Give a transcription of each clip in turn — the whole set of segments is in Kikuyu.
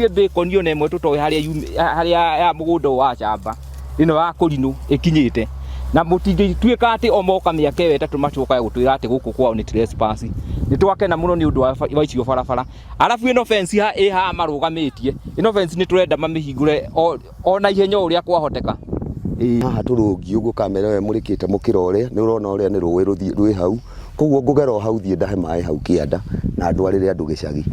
Gũtirĩ bacon ona ĩmwe tũtoĩ harĩa harĩa ya mũgũnda ũyũ wa camba ĩno ya kũrinũ ĩkinyĩte. Na mũtingĩtuĩka atĩ o moka mĩaka ĩyo ĩtatũ macokaga gũtwĩra atĩ gũkũ kwao nĩ trespass. Nĩ twakena mũno nĩ ũndũ wa icio barabara. Arabu ĩno fence ĩ haha marũgamĩtie, ĩno fence nĩ tũrenda mamĩhingũre o na ihenya o ũrĩa kwahoteka. Ĩĩ. Haha tũrũngiĩ ũguo kamera ĩyo ĩmũrĩkĩte mũkĩra ũrĩa, nĩ ũrona ũrĩa nĩ rũĩ rũthiĩ rwĩ hau, koguo ngũgera o hau thiĩ ndahe maĩ hau kĩanda na ndwarĩre andũ gĩcagi.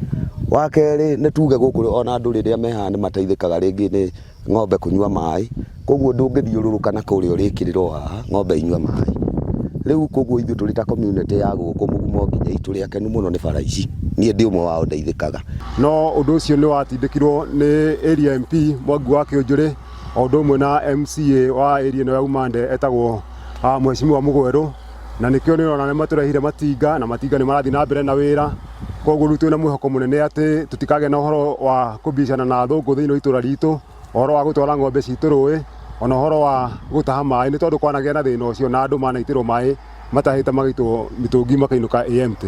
Wa kerĩ nĩ tuge gũkũ ona andũ rĩrĩa me haha nĩ mateithĩkaga rĩngĩ nĩ ng'ombe kũnyua maĩ, koguo ndũngĩthiũrũrũka na kũrĩa ũrĩkĩrĩra o haha ng'ombe inyue maĩ. Rĩu koguo ithuĩ tũrĩ ta community ya gũkũ Mũgumo nginya tũrĩ akenu mũno nĩ bara ici, niĩ ndĩ ũmwe wao ndeithĩkaga. No ũndũ ũcio nĩ watindĩkirwo nĩ area MP Mwangi wa Kĩũnjũrĩ o ũndũ ũmwe na MCA wa area ĩno ya Umande etagwo Mheshimiwa Mũgwerũ, na nĩkĩo nĩ ũrona nĩ matũrehire matinga na matinga nĩ marathiĩ na mbere na wĩra. Koguo rĩu twĩna mwĩhoko mũnene atĩ tũtikagĩa na ũhoro wa kũbicana na athũngũ thĩinĩ wa itũra ritũ, ũhoro wa gũtwara ng'ombe citũ rũĩ, ona ũhoro wa gũtaha maĩ nĩ tondũ kwanagĩa na thĩna ũcio na andũ manaitĩrwo maĩ matahĩte magaitwo mĩtũngi makainũka ĩ empty.